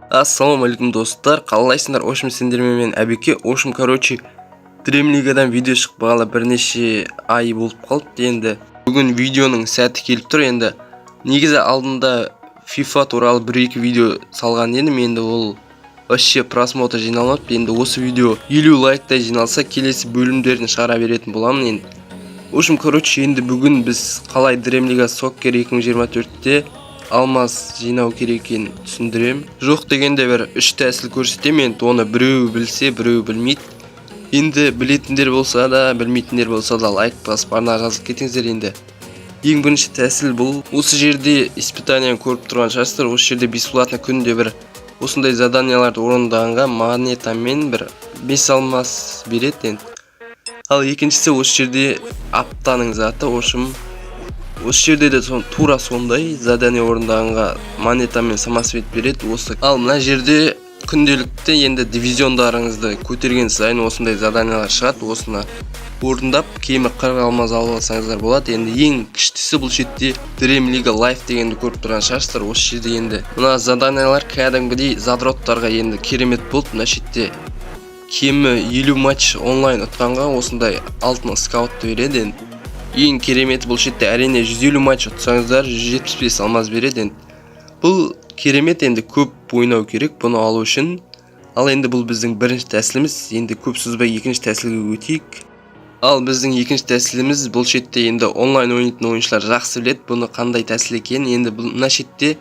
Ассалаумағалейкум, достар! Қалайсыңдар? В общем, сендермен мен, Әбеке. В общем, короче, Дрем Лигадан видео шықпағалы бірнеше ай болып қалды. Енді бүгін видеоның сәті келіп тұр. Енді негізі алдында FIFA туралы бір екі видео салған едім, енді ол вообще просмотр жиналмапты. Енді осы видео 50 лайктай жиналса, келесі бөлімдерін шығара беретін боламын. Енді, в общем, короче, енді бүгін біз қалай Дрем Лига Соккер 2024-те алмаз жинау керек екенін түсіндіремін. Жоқ дегенде, бір үш тәсіл көрсетемін. Енді оны біреуі білсе, біреуі білмейді. Енді білетіндер болса да, білмейтіндер болса да, лайк басып, арнаға жазылып кетіңіздер. Енді ең бірінші тәсіл бұл осы жерде испытанияны көріп тұрған шығарсыздар. Осы жерде бесплатно күнде бір осындай заданияларды орындағанға монетамен бір 5 алмаз береді. Енді ал екіншісі осы жерде аптаның заты. В общем, осы жерде де тура сондай задание орындағанға монета мен самоцвет береді осы. Ал мына жерде күнделікті енді дивизиондарыңызды көтерген сайын осындай заданиялар шығады. Осыны орындап, кемі 40 алмаз алып алсаңыздар болады. Енді ең күштісі бұл шетте Dream League Live дегенді көріп тұрған шығарсыздар. Осы жерде енді мына заданиялар кәдімгідей задроттарға енді керемет болды. Мына шетте кемі 50 матч онлайн ұтқанға осындай алтын скаутты береді. Енді ең кереметі бұл шетте, әрине, 150 матч ұтсаңыздар, 175 алмаз береді. Енді бұл керемет, енді көп ойнау керек бұны алу үшін. Ал енді бұл біздің бірінші тәсіліміз. Енді көп созбай, екінші тәсілге өтейік. Ал біздің екінші тәсіліміз бұл шетте енді онлайн ойнайтын ойыншылар жақсы біледі бұны, қандай тәсіл екенін. Енді бұл мына шетте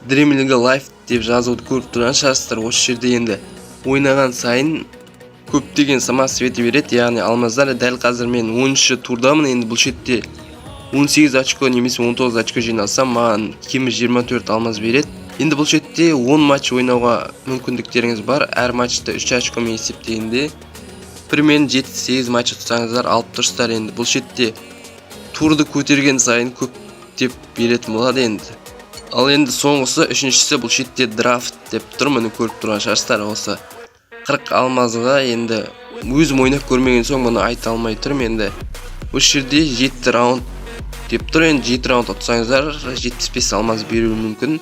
Dream League Live деп жазуды көріп тұрған шығарсыздар. Осы жерде енді ойнаған сайын көптеген самоцветы береді, яғни алмаздар. Дәл қазір мен 10 турдамын. Енді бұл шетте 18 очко немесе 19 очко жиналсам, маған кемі 24 алмаз береді. Енді бұл шетте 10 матч ойнауға мүмкіндіктеріңіз бар. Әр матчты 3 очкомен есептегенде, примерно 7-8 матч ұтсаңыздар, алып тұрсыздар. Енді бұл шетте турды көтерген сайын көптеп беретін болады. Енді ал енді соңғысы, үшіншісі, бұл шетте драфт деп тұр, міне, көріп тұрған шығарсыздар. Осы 40 алмазға, енді өзім ойнап көрмеген соң, мұны айта алмай тұрмын. Енді осы жерде 7 раунд деп тұр. Енді 7 раунд ұтсаңыздар, 75 алмаз беруі мүмкін.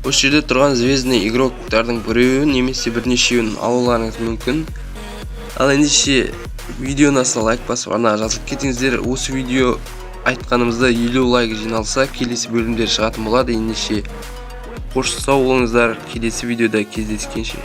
Осы жерде тұрған звездный игроктардың біреуін немесе бірнешеуін алуларыңыз мүмкін. Ал ендеше видеоны астына лайк басып, арнаға жазылып кетіңіздер. Осы видео айтқанымызда 50 лайк жиналса, келесі бөлімдер шығатын болады. Ендеше қош сау болыңыздар, келесі видеода кездескенше!